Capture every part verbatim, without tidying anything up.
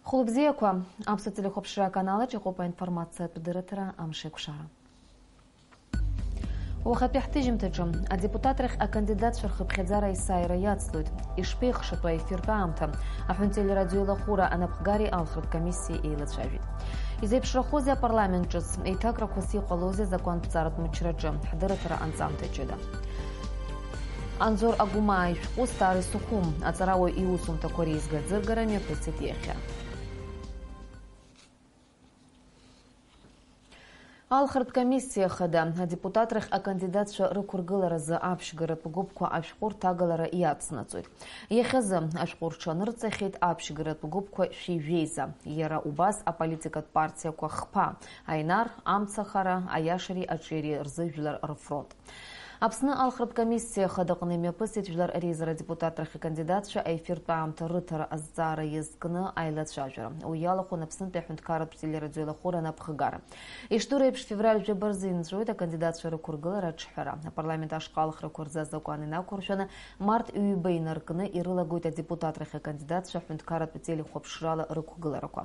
Хәылбзиақәа, аԥсуа телехәаԥшра аканалаҿ иҟоуп аинформациатә дырраҭара Амшеикәшара. Уахатәи ҳҭыжьымҭаҿы адепутат рахь акандидатцәа рхыԥхьаӡара есааира иацлоит. Ишԥеихшатәу аефиртә аамҭа? Аҳәынҭелерадиоеилахәыра анапхгареи алхратә комиссиеи еилацәажәеит. Изеиԥшрахозеи апарламент ҿыц? Еиҭакрақәас иҟалозеи азакәанԥҵаратә мчраҿы? Ҳдырраҭара анҵамҭа ҷыда. Анзор Агәмаа ишәҟәы Стар Сухум аҵарауаҩ иусумҭақәа реизга аӡыргара мҩаԥысит иахьа. Алхратә комиссиа хада адепутат рахь акандидатцәа рықәыргыларазы аԥшьгаратә гәыԥқәа ашәҟәы рҭагалара иацнаҵоит. Иахьазы ашәҟәы рҽанырҵахьеит аԥшьгаратә гәыԥқәа шәи жәеиза, иара убас аполитикатә партиақәа хԥа, Аинар, Амцахара, Аиашареи Аҿиареи рзы Жәлар рфронт. Аԥсны алхратә комиссиа хадаҟны имҩаԥысит Жәлар реизара адепутат рахь акандидатцәа аефиртә аамҭа рыҭара азҵаара иазкны аилацәажәара. Уи иалахәын Аԥснытәи аҳәынҭқарратә телерадиоеилахәыра анапхгара. Ишдыру еиԥш, февраль жәаба рзы инҵәоит акандидатцәа рықәыргылара аҿҳәара. Апарламент ашҟа алхрақәа рзы азакәан инақәыршәаны, март ҩба инаркны ирылагоит адепутат рахь акандидатцәа аҳәынҭқарратә телехәаԥшрала рықәгыларақәа.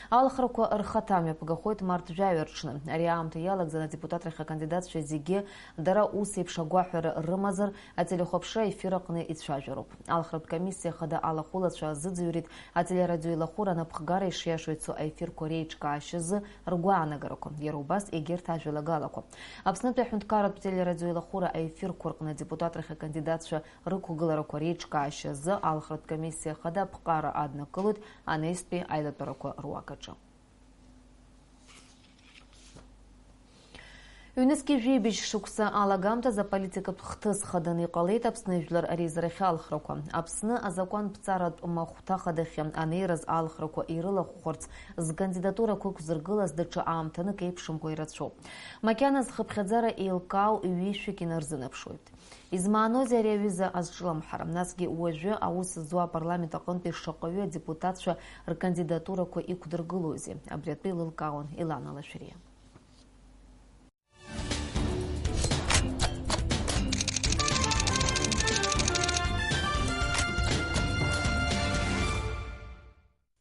Алхрақәа рхаҭа мҩаԥгахоит март жәаҩа рҽны. Ари аамҭа иалагӡаны адепутат рахь акандидатцәа зегьы дара ус еиԥш агәаҳәара рымазар, ателехәаԥшра ефир аҟны ицәажәароуп. Алхратә комиссиа хада алахәылацәа азыӡырҩит ателерадиоеилахәыра анапхгара ишиашоу ицо аефирқәа реиҿкаашьазы ргәаанагарақәа, иара убас егьырҭ ажәалагалақәа. Аԥснытәи аҳәынҭқарратә телерадиоеилахәыра аефирқәа рҟны адепутат рахь акандидатцәа рықәгыларақәа реиҿкаашьазы алхратә комиссиа хада аԥҟара аднакылоит анестәи аилатәарақәа руак аҿы. Ҩнызқьи жәибжь шықәса алагамҭазы аполитикатә хҭыс хаданы иҟалеит Аԥсны жәлар реизарахь алхрақәа. Аԥсны азакәанԥҵаратә махәҭа хадахьы анеираз алхрақәа ирылахәхәарц зкандидатурақәа ықәзыргылаз даҽа аамҭанык еиԥшымкәа ирацәоуп. Макьаназ зхыԥхьаӡара еилкаау ҩышәҩык инарзынаԥшуеит. Измааноузеи ари аҩыза азҿлымҳара? Насгьы уажәы аус зуа апарламент аҟынтәи шаҟаҩы адепутатцәа ркандидатурақәа иқәдыргылоузеи? Абри атәы еилылкаауан Елана Лашәриа.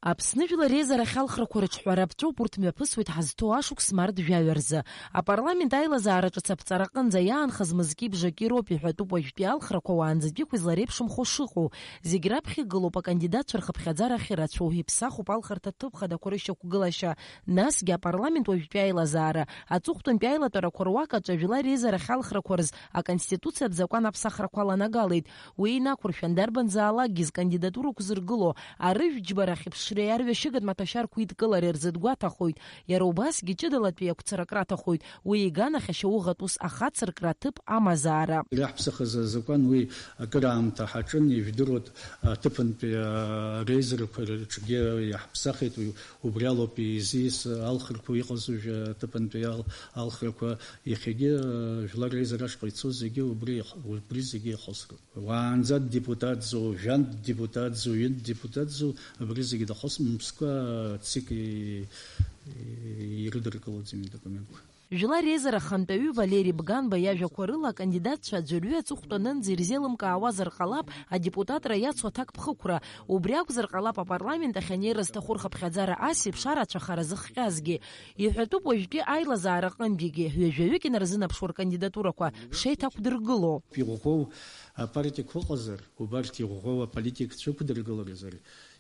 Аԥсны жәлар реизарахь алхрақәа рыҿҳәара ԥҵәоуп, урҭ мҩаԥысуеит ҳазҭоу ашықәс март жәаҩа рзы. Апарламент аилазаара ҿыц аԥҵара аҟынӡа иаанхаз мызки бжаки роуп, иҳәатәуп уажәтәи алхрақәа уаанӡатәиқәа излареиԥшымхо шыҟоу. Зегь раԥхьа игылоуп акандидатцәа рхыԥхьаӡара ахьырацәоу, иԥсахуп алхырҭа ҭыԥхадақәа рышьақәгылашьа. Насгьы апарламент уажәтәи аилазаара, аҵыхәтәантәи аилатәарақәа руак аҿы ажәлар реизарахь алхрақәа рзы Аконституциатә закәан аԥсахрақәа аланагалеит. Уи инақәыршәан, дарбанзаалакгьы зкандидатура ықәзыргыло, арыжәтә џьбарахь иԥшреи арҩашьыгатә маҭәашьарқәа идкылареи рзы дгәаҭахоит. Иара убасгьы ҷыдалатәи иақәцарак раҭахоит, уи иганахьа шьауӷатә ус ахацыркра аҭыԥ амазаара. Иаҳԥсахыз азакәан уи акыраамҭа ҳаҿын, ижәдыруеит, аҭыԥантәи, а, реизарақәа рҿгьы иаҳԥсахит, уи, убри алоуп изиз алхрақәа иҟаз уажәы аҭыԥантәи ал-, алхрақәа. Иахьагьы, э, жәлар реизара ашҟа ицоз зегьы убри иах-, убри зегьы иахысроуп. Уаанӡа ддепутатзу, жәантә ддепутатзу, ҩынтә ддепутатзу, абри зегьы дахысым, мыԥсқәа ЦИК и-, и-, ирыдыркылаӡом идокументқәа. Жәлар реизара ахантәаҩы Валери Бганба иажәақәа рыла, акандидатцәа аӡәырҩы аҵыхәтәанынӡа ирзеилымкаауазар ҟалап адепутатра иацу аҭакԥхықәра. Убри акәзар ҟалап апарламент ахь анеира зҭаху рхыԥхьаӡара ас еиԥш арацәахара зыхҟьазгьы. Иҳәатәуп уажәтәи аилазаара аҟынгьы, ҩажәаҩык инарзынаԥшуа ркандидатурақәа шеиҭақәдыргыло. Иӷәӷәоу апартиақәа ыҟазар, убарҭ иӷәӷәоу аполитикцәа ықәдыргыларазар,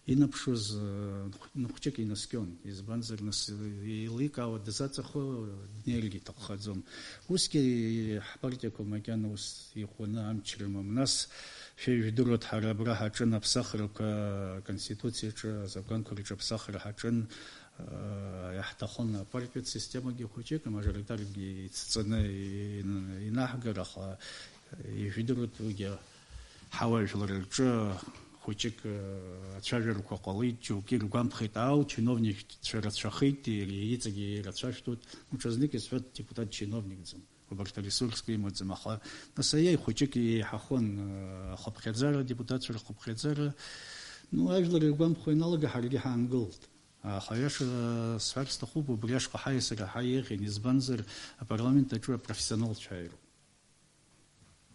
инаԥшуаз, э, нх-, нхәҷык инаскьон. Избанзар, нас, э, еиликаауа дызаҵахо днеиргьы иҭаххаӡом. Усгьы ҳпартиақәа макьана ус иӷәӷәаны амч рымам. Нас шәа ижәдыруеит, ҳара абра ҳаҿын аԥсахрақәа, Конституциаҿы, азакәанқәа рҿы аԥсахра ҳаҿын. Иаҳҭахын апартиатә системагьы хәыҷык, амажоритаркгьы ицҵаны ин-, инаҳгар, аха ижәдыруеит, уигьы ҳауаажәлар рҿы хәыҷык ацәажәарақәа ҟалеит, џьоукы иргәамԥхеит, ау, чиновникцәа рацәахеит, иара иҵегьы ирацәажәтәуеит, даҽазнык исҳәоит, депутат чиновникӡам. Убарҭ аресурсқәа имаӡам, аха, нас, аиеи, хәыҷык еиҳахон, ахыԥхьаӡара, адепутатцәа рхыԥхьаӡара. Ну, ажәлар иргәамԥхо ианалага, ҳаргьы ҳаангылт. Аха аиаша сҳәар сҭахуп, убри ашҟа ҳаиасыр ҳаиеихьан, избанзар, апарламент аҿы апрофессионалцәа ироуп.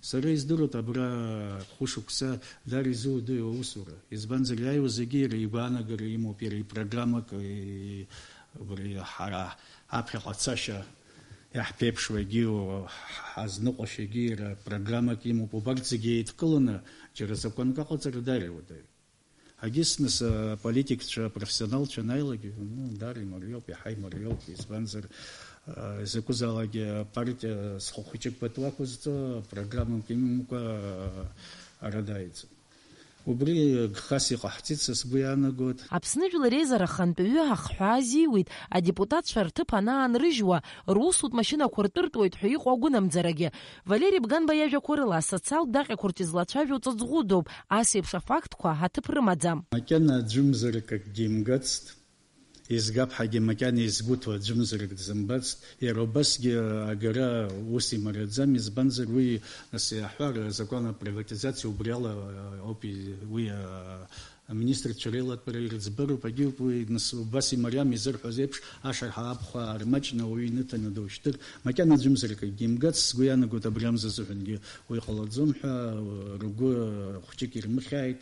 Сара издыруеит абра хәышықәса дара изуадаҩу аусура. Избанзар, иааиуа зегьы иара игәаанагара имоуп, иара ипрограммак, и-, убри ҳара аԥхьаҟа ацашьа иаҳԥеиԥшуагьы, ҳазныҟәашьагьы иара программак имоуп. Убарҭ зегьы еидкыланы џьара закәанк аҟаҵара дара иуадаҩуп. Агьыс нас аполитикцәа, апрофессионалцәа анааилак, ну, дара имариоуп, иаҳа имариоуп, избанзар, а, изакәызаалакгьы апартиа зхы хәыҷык пату ақәызҵо, программак имамкәа, а, ара дааиӡом. Убри гхас иҟаҳҵеит, са сгәы иаанагоит. Аԥсны Жәлар Реизара ахантәаҩы ахҳәаа азиуит, адепутатцәа рҭыԥ анаанрыжьуа, русутә машьынақәа ртыртәуеит ҳәа иҟоу агәынамӡарагьы. Валери Бганба иажәақәа рыла, асоциалтә даҟьақәа рҿы излацәажәо ҵаҵӷәыдоуп, ас еиԥш афактқәа ҳаҭыԥ рымаӡам. Макьана аӡәымзарак акгьы имгацт, изгап ҳәагьы макьана изгәыҭо аӡәымзарак дзымбацт, иара убасгьы агара ус имариаӡам, избанзар уи, нас, иаҳҳәар, азакәан априватизациа убри ала ауп и-, уи, а, Аминистрцәа реилатәара ирыӡбароуп, агьиуп уи, нас, убас имариам изырҳәоз еиԥш, ашырҳәа абхәа аармаҷны ауаҩы иныҭаны доушьҭыр, макьана аӡәымзар акгьы имгац, сгәы иаанагоит, абри амза азыҳәангьы уи ҟалаӡом ҳәа, ргәы хәҷык ирмыхьааит.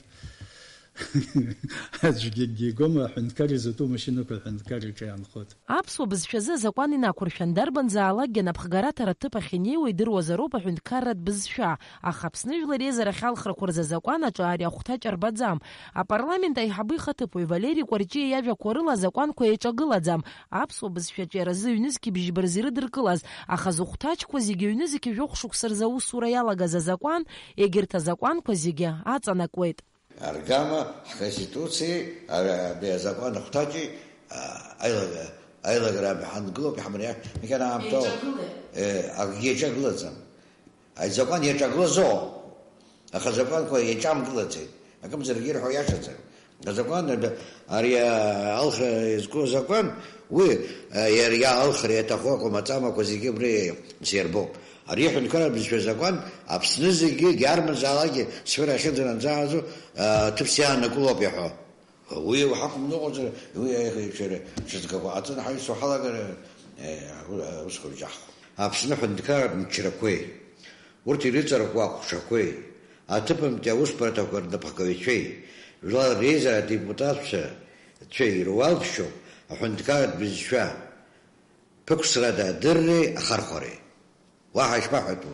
Аӡәгьы акгьы игом, аҳәынҭқар изатәу амашьынақәа аҳәынҭқарраҿы иаанхоит. Аԥсуа бызшәазы азакәан инақәыршәан, дарбанзаалакгьы анапхгараҭара аҭыԥ ахь инеиуа идыруазароуп аҳәынҭқарратә бызшәа, аха Аԥсны Жәлар Реизарахь алхрақәа рзы азакәан аҿы ари ахәҭаҷ арбаӡам. Апарламент аиҳабы ихаҭыԥуаҩ Валери Кәарҷиа иажәақәа рыла азакәанқәа еиҿагылаӡам, аԥсуа бызшәаҿы иара зы ҩнызқь бжьба рзы ирыдыркылаз, аха зыхәҭаҷқәа зегьы ҩнызқь жәохә шықәса рзы аусура иалагаз азакәан, егьырҭ азакәанқәа зегьы аҵанакуеит. Аргама ҳконституциеи, ара-, абри азакәан ахәҭаҷи, а, аилага-, аилагара амҩа ҳангылоуп, иҳамариа-, макьана аамҭоу, еиҿагылеит. Е, акгьы еиҿагылаӡам. Азакәан иаҿагылазоуп, аха азакәанқәа еиҿамгылаӡеит. Акымзарак ирҳәо иашаӡам. Азакәан, аб-, ари, а, алхра иазку азакәан, уи, а, иара иа-, алхра иаҭаху акәым, аҵамақәа зегьы убри зирбоуп. Ари аҳәынҭқарратә бызшәа азакәан Аԥсны зегьы, дарбанзаалакгьы сфера ахьынӡанагӡаӡо, а, ҭыԥс иааннакылоуп иаҳәо. Уи уҳақәымныҟәозар, уи аиӷаҩцәа рыҽазгақәа ҟаҵаны ҳаҩсуа ҳалагар, э, аусқәа рҿаҳхуеит. Аԥсны аҳәынҭқарратә мчрақәеи, урҭ ирыҵаркуа аҟәшақәеи, аҭыԥантәи аусбарҭақәа рнапхгаҩцәеи, жәлар реизара адепутатцәа цәеи руалԥшьоуп аҳәынҭқарратә бызшәа ԥықәсрада адырреи ахархәареи. Уаҳа ишԥаҳәатәу?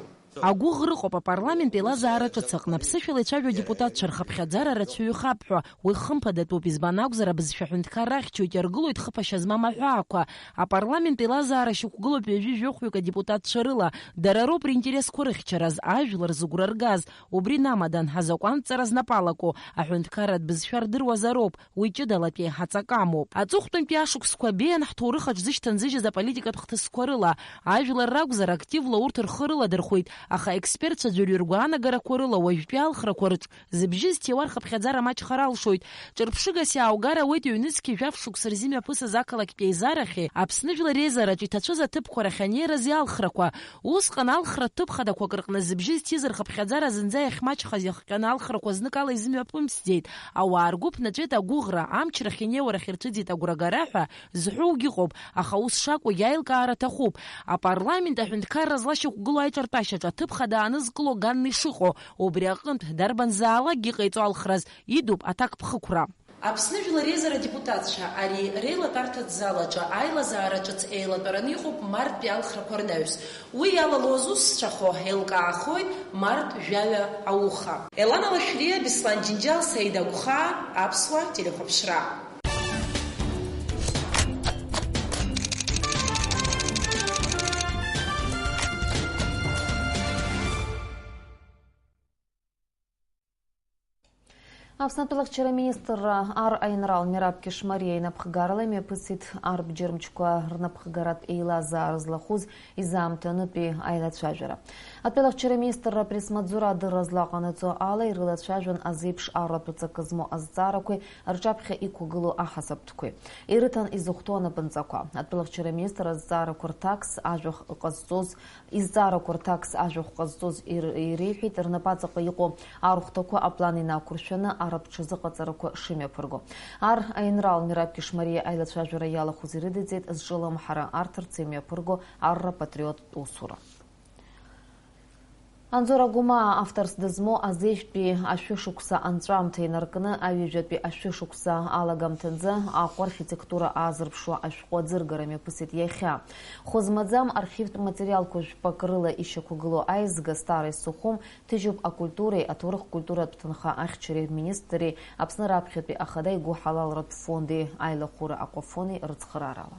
Агәыӷра ыҟоуп апарламент еилазаара ҿыц аҟны аԥсышәала ицәажәо адепутатцәа рхыԥхьаӡара рацәаҩхап ҳәа, уи хымԥадатәуп, избан акәзар, абызшәа аҳәынҭқарра ахьчоит, иаргылоит хыԥашьа змам аҳәаақәа. Апарламент еилазаара шьақәгылоуп ҩажәи жәохәҩык адепутатцәа рыла, дара роуп ринтересқәа рыхьчараз, ажәлар зыгәра ргаз, убри намадан, азакәанҵара знапы алаку, аҳәынҭқарратә бызшәа рдыруазароуп, уи ҷыдалатәи ҳаҵакы амоуп. Аҵыхәтәантәи ашықәсқәа абеиан ҳҭоурых аҿы зышьҭанзыжьыз аполитикатә хҭысқәа рыла, ажәлар ракәзар, активла урҭ рхы рыладырхәеит, аха аекспертцәа аӡәырҩы ргәаанагарақәа рыла уажәтәи алхрақәа рҿы зыбжьы зҭиуа рхыԥхьаӡара маҷхар алшоит. Ҿырԥшыгас иааугар ауеит ҩнызқьи жәаф шықәса рзы имҩаԥысыз ақалақьтә еизарахьи Аԥсны жәлар реизараҿы иҭацәыз аҭыԥқәа рахь анеиразы алхрақәа. Усҟан алхратә ҭыԥ хадақәак рҟны зыбжьы зҭиз рхыԥхьаӡара зынӡа иахьмаҷхаз иахҟьаны алхрақәа зныкала изымҩаԥымсӡеит. Ауаа ргәы ԥнаҵәеит агәыӷра, амчрахь инеиуа рахь ирцәыӡит агәрагара ҳәа зҳәогьы ыҟоуп, аха ус шакәугьы аилкаара аҭахуп. Апарламент аҳәынҭқарра злашьақәгылоу аиҿартәашьаҿы аҭыԥ хада аанызкыло ганны ишыҟоу, убри аҟынтә дарбанзаалакгьы иҟаиҵо алхраз идуп аҭакԥхықәра. Аԥсны Жәлар Реизара адепутатцәа ари реилатәарҭатә зал аҿы аилазаара ҿыц еилатәараны иҟоуп марттәи алхрақәа рнаҩс. Уи иалало зусҭцәахо еилкаахоит март жәаҩа ауха. Елана Лашәриа, Беслан Џьынџьал, Саида Агәхаа, Аԥсуа телехәаԥшра. Аԥсны атәылахьчара министрра ар аинрал Мераб Кьышмариа инапхгарала имҩаԥысит арбџьармчқәа рнапхгаратә еилазаара злахәыз изаамҭанытәи аилацәажәара. Атәылахьчара министрра апресс-маҵзура адырра злаҟанаҵо ала ирылацәажәон азеиԥш арратә ҵакы змоу азҵаарақәеи рҿаԥхьа иқәгылоу аҳасабтәқәеи. Ирыҭан изыхәҭоу анапынҵақәа. Атәылахьчара министр азҵаарақәа рҭакс ажәахә ҟазҵоз Изҵаарақәа рҭакс ажәахә ҟазҵоз ир-, иреиҳәеит, рнапаҵаҟа иҟоу архәҭақәа аплан инақәыршәаны арратә ҽазыҟаҵарақәа шымҩаԥырго. Ар аинрал Мераб Кьышмариа аилацәажәара иалахәыз ирыдиҵеит зҿлымҳара арҭарц имҩаԥырго арра патриоттә усура. Анзор Агәымаа авторс дызмоу азеижәтәи ашәышықәса анҵәамҭа инаркны аҩажәатәи ашәышықәса алагамҭанӡа Аҟәа архитектура аазырԥшуа ашәҟәы аӡыргара мҩаԥысит иахьа. Хәы змаӡам архивтә материалқәа жәпак рыла ишьақәгылоу аизга Старый Сухум ҭыжьуп акультуреи аҭоурых-культуратә ҭынха ахьчареи рминистрреи Аԥсны раԥхьатәи ахада игәыҳалалратә фонди аилахәыра аҟәафони рыцхыраарала.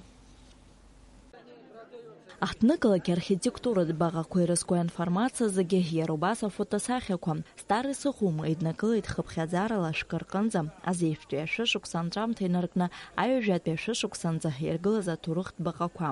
Аҳҭнықалақь архитектуратә баҟақәа ирызку аинформациа зегьы иара убас афотосахьақәа. Старый Сухум еиднакылеит хыԥхьаӡарала шәкы рҟынӡа, азеижәтәи ашәышықәса анҵәамҭа инаркны аҩажәатәи ашәышықәсанӡа иргылаз аҭоурыхтә баҟақәа.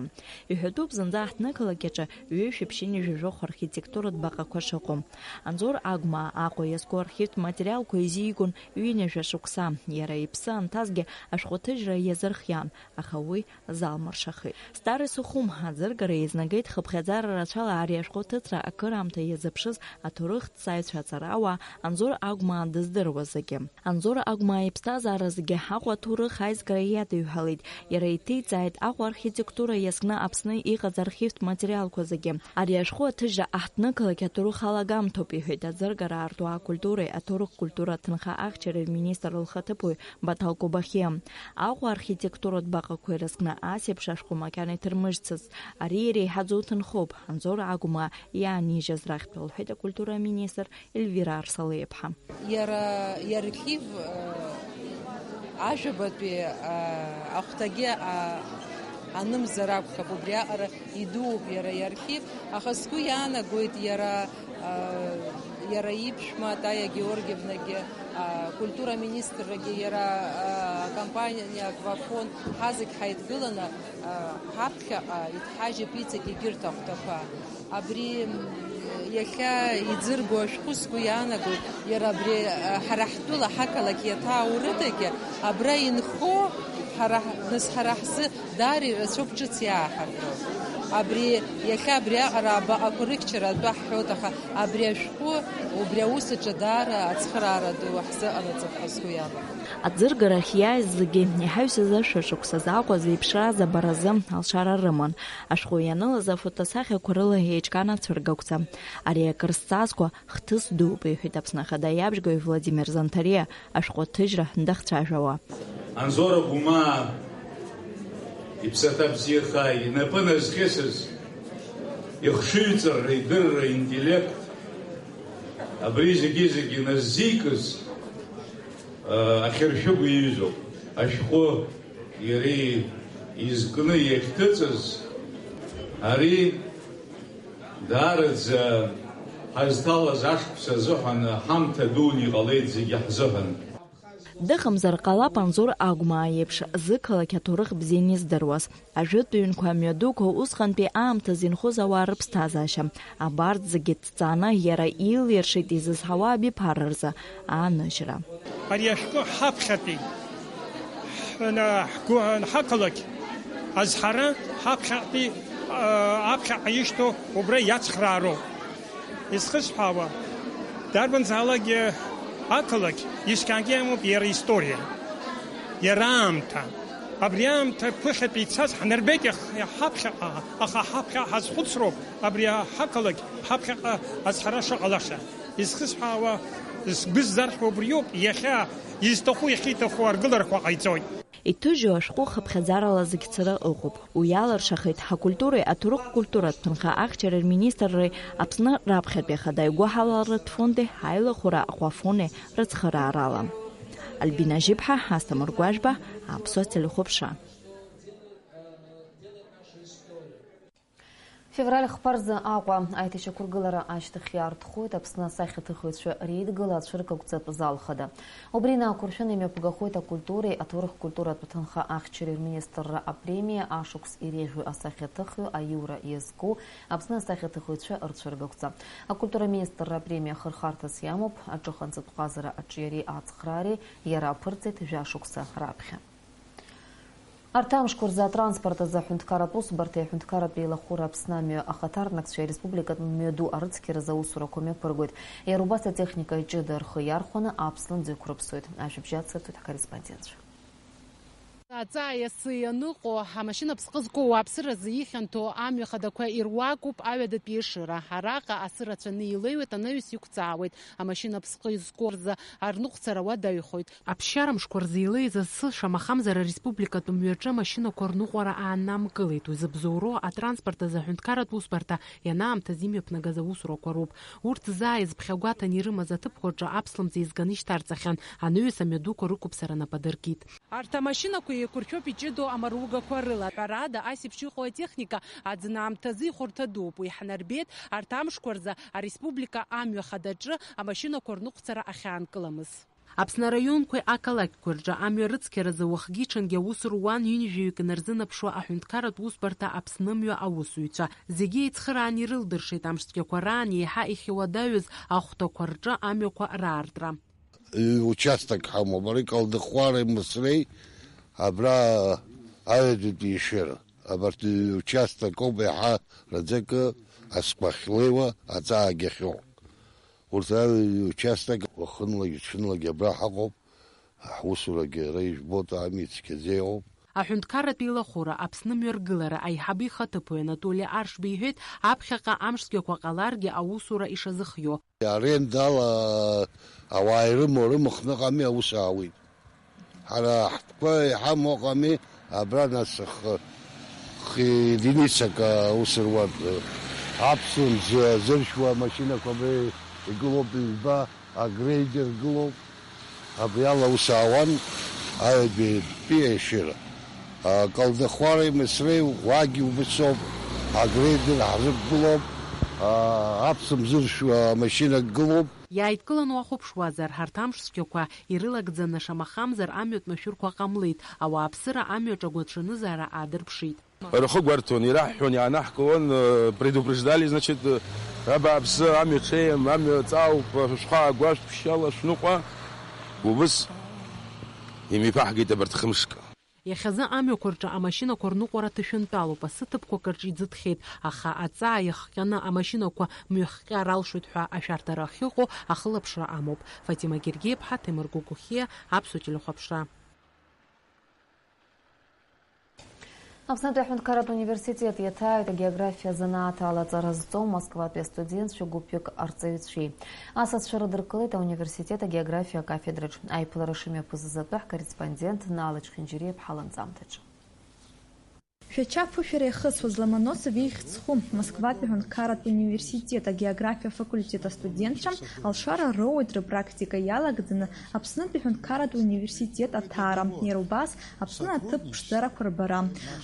Иҳәатәуп зынӡа аҳҭнықалақь аҿы ҩышәи ԥшьынҩажәи жәохә архитектуратә баҟақәа шыҟоу. Анзор Агәмаа Аҟәа иазку архивтә материалқәа изигон ҩынҩажәа шықәса. Иара иԥсы анҭазгьы ашәҟәы ҭыжьра иазырхиан, аха уи залмыршахеит. Старый Сухум аӡыргара еизнагеит хыԥхьаӡара рацәала ари ашәҟәы ҭыҵра акыраамҭа иазыԥшыз аҭоурыхҭҵааҩцәа аҵарауаа Анзор Агәмаа дыздыруаз зегьы. Анзор Агәмаа иԥсҭазаара зегьы Аҟәа аҭоурых аизгара иадиҳәалеит. Иара иҭиҵааит Аҟәа архитектура иазкны Аԥсны иҟаз архивтә материалқәа зегьы. Ари ашәҟәы аҭыжьра аҳҭнықалақь аҭоурых алагамҭоуп, иҳәеит аӡыргара аарту акультуреи аҭоурых-культура аҭынха ахьчареи рминистр лхаҭыԥуаҩ Баҭал Кобахьиа. Аҟәа архитектуратә баҟақәа ирызкны ас еиԥш ашәҟәы макьана иҭырмыжьцызт. Ари иреиҳаӡоу ҭынхоуп, Анзор Агәмаа иаанижьыз рахьтә, лҳәеит акультура аминистр Ельвира Арсалиаԥҳа. Иара иархив, э, ажәабатәи, э, ахәҭагьы, а, анымзар акәхап, убриаҟара идууп иара иархив, аха сгәы иаанагоит иара, а, иара иԥшәма Тая Георгиевнагьы, а, акультура аминистррагьы иара, а, акомпаниа Аквафон ҳазегь ҳаидгыланы, а, ҳаԥхьаҟа иҭҳажьып иҵегь егьырҭ ахәҭақәа. Абри, м, иахьа иӡырго ашәҟәы сгәы иаанагоит, иара абри, а, ҳара ҳтәыла ҳақалақь иаҭааурыдагьы абра инхо ҳара ҳ-, нас ҳара ҳзы даара ирацәоуп ҿыц иааҳарту. Абри иахьа абриаҟара абаҟақәа рыхьчара атәы ҳҳәоит, аха абри ашәҟәы убри аус аҿы даара ацхыраара ду ҳзыҟанаҵап ҳәа сгәы иаанагоит. Аӡыргарахь иааиз зегьы иҳаҩсыз ашәа шықәсазы Аҟәа зеиԥшраз абаразы алшара рыман. Ашәҟәы ианылаз афотосахьақәа рыла еиҿкаан ацәыргақәҵа. Ари акыр зҵазкуа хҭыс дууп, иҳәеит Аԥсны Ахада иабжьгаҩ Владимир Занҭариа ашәҟәы аҭыжьра дахцәажәауа. Анзор Агәмаа иԥсаҭа бзиахааит, инапы назхьысыз, ихшыҩҵарра, идырра, интеллект, абри зегьы-зегьы наззикыз, ахьыршәыгә иҩызоуп. Ашәҟәы иара изкны иахьҭыҵыз, ари даараӡа ҳазҭалаз ашықәс азыҳәан ҳамҭа дуны иҟалеит зегьы ҳзыҳәан. Дыҟамзар ҟалап Анзор Агәмаа иеиԥш зықалақь аҭоурых бзианы издыруаз. Ажәытә ҩынқәа, амҩадуқәа, усҟантәи аамҭазы инхоз ауаа рыԥсҭазаашьа, абарҭ зегьы дҵааны, иара иилиршеит изызҳауа абиԥара рзы ааныжьра. Ари ашәҟәы ҳаԥхьатәи ҳна-, ҳгәы-, ҳақалақь азҳара ҳаԥхьатәи, а, аԥхьаҟа ишьҭоу убра иацхраароуп. Изхысҳәаауа, дарбанзаалакгьы ақалақь исқьангьы амоуп иара историа, иара аамҭа. Абри аамҭа ԥыхьатәи ицаз ҳнарбеит иах-, ҳаԥхьаҟа, аха ҳаԥхьаҟа ҳазхәыцроуп абри ҳақалақь ҳаԥхьаҟа азҳара шыҟалаша. Изхысҳәаауа, сгәы ззархьуа убриоуп, иахьа изҭаху иахьиҭаху аргыларақәа ҟаиҵоит. Иҭыжьу ашәҟәы хыԥхьаӡарала зегь цара ыҟоуп. Уи иалыршахеит ҳакультуреи аҭоурых-культуратә ҭынха ахьчареи рминистрреи Аԥсны раԥхьатәи ахада игәыҳалалратә фонди аилахәыра аҟәафони рыцхыраарала. Альбина Жьыԥҳа, Асҭамыр Гәажәба, Аԥсуа телехәаԥшра. Февраль хԥа рзы Аҟәа аиҭашьақәыргылара ашьҭахь иаартхоит Аԥсны асахьаҭыхыҩцәа реидгыла ацәыргақәҵатә зал хада. Убри инақәыршәаны имҩаԥгахоит акультуреи аҭоурых-культуратә ҭынха ахьчареи рминистрра апремиа ашықәс иреиӷьу асахьаҭыхҩы аиура иазку Аԥсны асахьаҭыхыҩцәа рцәыргақәҵа. Акультура министрра апремиа хырхарҭас иамоуп аҿыханҵатә ҟазара аҿиареи ацхраареи, иара аԥырҵеит жәашықәса раԥхьа. Арҭ амшқәа рзы атранспорт азы аҳәынҭқарратә усбарҭеи аҳәынҭқарратә еилахәыра Аԥсны амҩа ахаҭарнакцәеи ареспубликатә мҩаду арыцқьаразы аусурақәа мҩаԥыргоит. Иара убас атехникеи ҷыда рхы иархәаны аԥслымӡ иқәрыԥсоит. Ажәабжь ацырҵоит ҳкорреспондентцәа. Аҵаа иасы ианыҟоу, амашьына ԥсҟы зку ауааԥсыразы ихьанҭоу амҩа хадақәа ируакуп аҩадатәи ешыра. Араҟа асы рацәаны илеиуеит, анаҩс иқәҵаауеит. Амашьына ԥсҟы изку рзы арныҟәцара уадаҩхоит. Аԥсшьара мшқәа рзы илеиз асы, шамахамзар, ареспубликатә мҩаҿы амашьынақәа рныҟәара ааннамкылеит. Уи зыбзоуроу атранспорт азы аҳәынҭқарратә усбарҭа ианаамҭаз имҩаԥнагаз аусурақәа роуп. Урҭ заа иазԥхьагәаҭан ирымаз аҭыԥқәа рҿы аԥслымӡ еизганы ишьҭарҵахьан, анаҩс амҩадуқәа рықәыԥсара нап адыркит. Арҭ амашьынақәа еиқәыршәоуп иҷыдоу амаругақәа рыла. Ҳәарада, ас еиԥш иҟоу атехника аӡын аамҭазы ихәарҭа дууп. Уи ҳнарбеит, арҭ амшқәа рзы ареспублика амҩа хадаҿы амашьынақәа рныҟәцара ахьаанкыламыз. Аԥсны араионқәеи ақалақьқәеи рҿы амҩа рыцқьаразы уахгьы-ҽынгьы аус руан ҩынҩажәаҩык инарзынаԥшуа аҳәынҭқарратә усбарҭа Аԥсны мҩа аусзуҩцәа. Зегьы еицхыраан ирылдыршеит амшцәгьақәа раан еиҳа ихьуадаҩыз ахәҭақәа рҿы амҩақәа раартра. Участок ҳамоуп, ари Калдыхәареи Мысреи, абра аҩадатәи ешыра. Абарҭ участок ауп еиҳа раӡакы асқәа ахьлеиуа, аҵаагьы ахьыҟоу. Урҭ аҩ-участок уахынлагьы ҽынлагьы абра ҳаҟоуп, ҳусурагьы ара ижәбоит, ами цқьаӡа иҟоуп. Аҳәынҭқарратә еилахәыра Аԥсны мҩаргылара аиҳабы ихаҭыԥуаҩ Анатоли Аршба иҳәеит, аԥхьаҟа амшцәгьақәа ҟаларгьы аусура ишазыхиоу. Арендала ауаа ирымоу рымхны ыҟами, аус аауеит. Ҳара ҳтәқәа иҳамоу ыҟами, абра нас х-, х-, единицак аус руан. Аԥслымӡ зыршәуа амашьынақәа абра игылоуп, ҩба, агрейдер гылоуп. Абри ала аус аауан аҩадатәи ешыра. Калдыхәареи Мысреи уагьы убыс ауп, агрейдер ҳзықәгылоуп, аԥслымӡ зыршәуа амашьына гылоуп. Иааидкыланы уахәаԥшуазар, ҳарҭ амшцәгьақәа ирылагӡаны шамахамзар амҩатә машәырқәа ҟамлеит, ауааԥсыра амҩаҿ агәаҽанызаара аадырԥшит. Рхы гәарҭон, ираҳҳәон, иаанаҳкылон, э, предупреждали, значит, э, абааԥсы, амҩа ҽеим, амҩа ҵаауп, шәхы аагәашәтә, ԥшьшьала шәныҟәа, убыс имеиԥаҳгеит абарҭ хымшк. Иахьазы амҩақәа рҿы амашьынақәа рныҟәара ҭышәынтәалоуп, асы ҭыԥқәак рҿы иӡытхьеит, аха аҵаа иахҟьаны амашьынақәа мҩахҟьар алшоит ҳәа ашәарҭара ахьыҟоу ахылаԥшра амоуп. Фатима Гергиеԥҳа, Ҭемыр Гогохиа, Аԥсуа телехәаԥшра. Аԥснытәи аҳәынҭқарратә университет иаҭааит агеографиа азанааҭ ала аҵара зҵоу Москватәи астудентцәа гәыԥҩык арҵаҩцәеи. Асасцәа рыдыркылеит ауниверситет агеографиа акафедраҿ. Аиԥылара шымҩаԥысыз атәы ҳкорреспондент Нала Чхинџьириа-иԥҳа ланҵамҭаҿы. Шәача аԥышәара иахысуаз Ломоносов ихьӡ зху Москватәи аҳәынҭқарратә университет агеографиа афакультет астудентцәа алшара роуеит рыпрактика иалагӡаны Аԥснытәи аҳәынҭқарратә университет аҭаара, иара убас Аԥсны аҭыԥ ԥшӡарақәа рбара.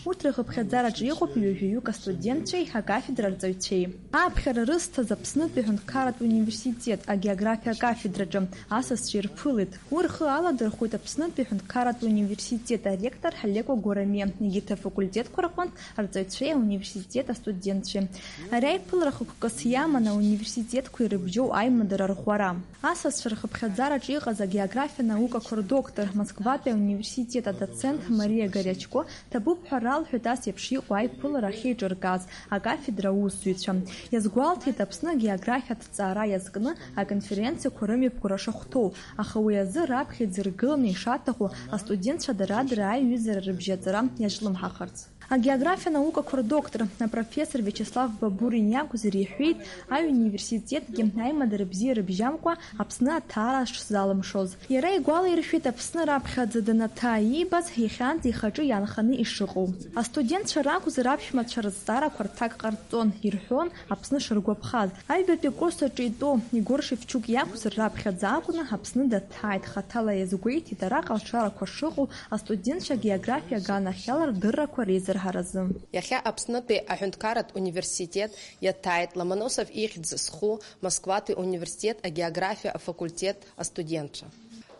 Урҭ рхыԥхьаӡараҿы иҟоуп ҩажәаҩык астудентцәеи акафедра арҵаҩцәеи. Ааԥхьара рызҭаз Аԥснытәи аҳәынҭқарратә университет агеографиа акафедраҿы асасцәа ирԥылеит. Уи рхы аладырхәит Аԥснытәи аҳәынҭқарратә университет аректор Ҳалеко Гәарамиа, егьырҭ афакультетқәа рҟынтә арҵаҩцәеи ауниверситет астудентцәеи. Ари аиԥылара хықәкыс иаман ауниверситетқәа ирыбжьоу аимадара арӷәӷәара. Асасцәа рхыԥхьаӡараҿы иҟаз агеографиа наукақәа рдоктор, Москватәи ауниверситет адоцент Мариа Горячко ҭабуп ҳәа ралҳәеит ас еиԥш иҟоу аиԥылара ахьеиҿыркааз акафедра аусзуҩцәа. Иазгәалҭеит Аԥсны агеографиа аҭҵаара иазкны аконференциақәа рымҩаԥгара шахәҭоу, аха уи азы раԥхьа иӡыргыланы ишаҭаху астудентцәа дара-дара аиҩызара рыбжьаҵара иазҿлымҳахарц. Агеографиа наукақәа рдоктор, апрофессор Виачеслав Бабурин иакәзар иҳәеит, аҩуниверситетгьы аимадара бзиа рыбжьамкәа Аԥсны аҭаара шзалымшоз. Иара игәалаиршәеит, Аԥсны раԥхьаӡа данаҭаа иибаз, иахьанӡа ихаҿы иаанханы ишыҟоу. Астудентцәа ракәзар аԥшәмацәа рызҵаарақәа рҭак ҟарҵон, ирҳәон Аԥсны шыргәаԥхаз. Аҩбатәи акурс аҿы итәоу Егор Шевчук иакәзар раԥхьаӡа акәны Аԥсны даҭааит, хаҭала иазгәеиҭеит араҟа алшарақәа шыҟоу астудентцәа агеографиа аганахьала рдыррақәа реизырҳаразы. Иахьа Аԥснытәи аҳәынҭқарратә университет иаҭааит Ломоносов ихьӡ зху Москватәи университет агеографиа афакультет астудентцәа.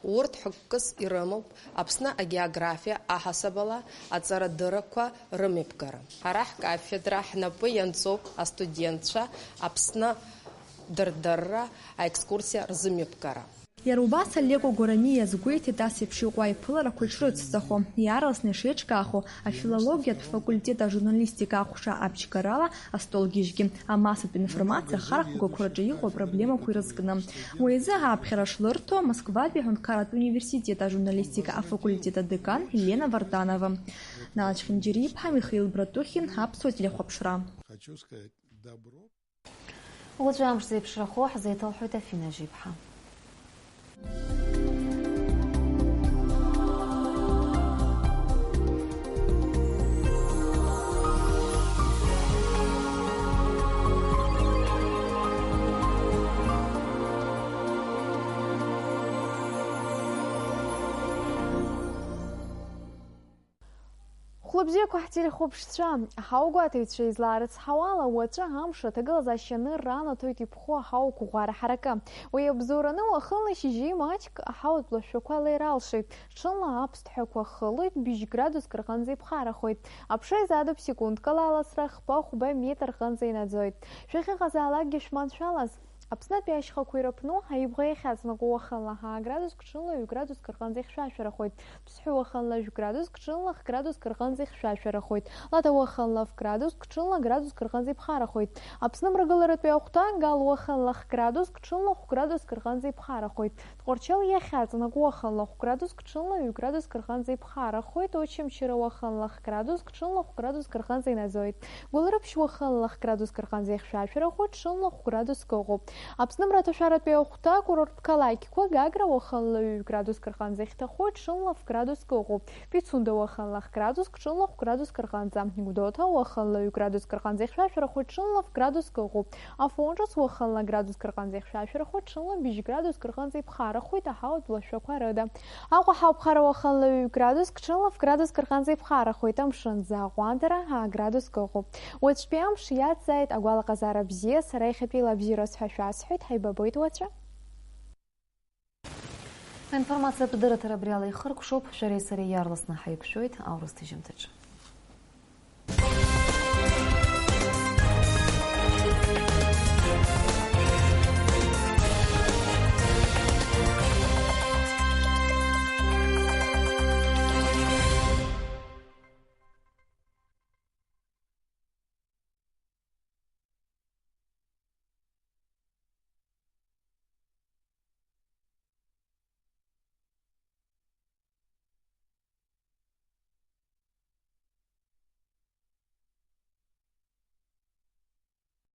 Урҭ хықәкыс ирымоуп Аԥсны агеографиа аҳасабала аҵарадыррақәа рымҩаԥгара. Ҳара ҳкафедра ҳнапы ианҵоуп астудентцәа Аԥсны дырдырра аекскурсиа рзымҩаԥгара. Иара убас Алеко Гәараниа иазгәеиҭеит ас еиԥш иҟоу аиԥыларақәа ишрыцҵахо, иаарласны ишеиҿкаахо афилологиатә факультет ажурналистика ахәша абжьгарала астолгьежьгьы, амассатә информациа ахархәагақәа рҿы иҟоу апроблемақәа ирызкны. Уи азы ааԥхьара шлырҭо Москватәи аҳәынҭқарратә университет ажурналистика афакультет адекан Елена Вартанова. Налач Хинџьариа-иԥҳа, Михаил Братухин, Аԥсуа телехәаԥшра. Хочу сказать добро. Уаҵәы амш зеиԥшрахо ҳзеиҭалҳәоит Афина Жиԥҳа. Хәлыбзиақәа ҳтелехәаԥшцәа, аҳауагәаҭаҩцәа излаарыцҳауала, уаҵәы амш аҭагылазаашьа анырра анаҭоит иԥхоу аҳауақәа ӷәӷәара ҳаракы. Уи иабзоураны уахынла шьыжьи маҷк аҳауатә лашәақәа леира алшоит. Ҽынла аԥсҭҳәақәа хылоит, быжь градуск рҟынӡа иԥхарахоит. Аԥша изаатуп секундкала аласра хԥа-хәба метр рҟынӡа инаӡоит. Шәахьыҟазаалакгьы шәманшәалаз. Аԥснытәи ашьхақәа ирыԥну, аибӷа иахьаҵанакуа уахынла ҳаа градуск, ҽынла ҩ градуск рҟынӡа ихьшәашәарахоит. Ԥсҳәы уахынла жәградуск, ҽынла хградуск рҟынӡа ихьшәашәарахоит. Лада уахынла фградуск, ҽынла градуск рҟынӡа иԥхарахоит. Аԥсны мрагыларатәи ахәҭа, Гал уахынла хградуск, ҽынла хәградуск рҟынӡа иԥхарахоит. Тҟәарчал иахьаҵанакуа уахынла хәградуск, ҽынла ҩ градуск рҟынӡа иԥхарахоит. Очамчыра уахынла хградуск, ҽынла хәградуск рҟынӡа инаӡоит. Гәылрыԥшь уахынла хградуск рҟынӡа ихьшәашәарахоит, ҽынла хәградуск ыҟоуп. Аԥсны мраҭашәаратәи ахәҭа, курорттә қалақьқәа, Гагра уахынла ҩ градуск рҟынӡа ихьҭахоит, ҽынла фградуск ыҟоуп. Пицунда уахынла хградуск, ҽынла хәградуск рҟынӡа. Гәдоуҭа уахынла ҩ градуск рҟынӡа ихьшәашәарахоит, ҽынла фградуск ыҟоуп. Афон Ҿыц уахынла градуск рҟынӡа ихьшәашәарахоит, ҽынла быжь градуск рҟынӡа иԥхарахоит аҳауатә лашәақәа рыда. Аҟәа ҳауԥхара уахынла ҩ градуск, ҽынла фградуск рҟынӡа иԥхарахоит, амшын аӡы аҟәандара аа градуск ыҟоуп. Уаҵәтәи амш иацзааит, агәалаҟазаара бзиа, сара иахьатәиала абзиараз ҳәа шәасҳәеит, ҳаибабоит уаҵәы. Аинформациатә дырраҭара абри ала ихыркәшоуп, шәареи сареи иаарласны ҳаиқәшәоит аурыс ҭыжьымҭаҿы.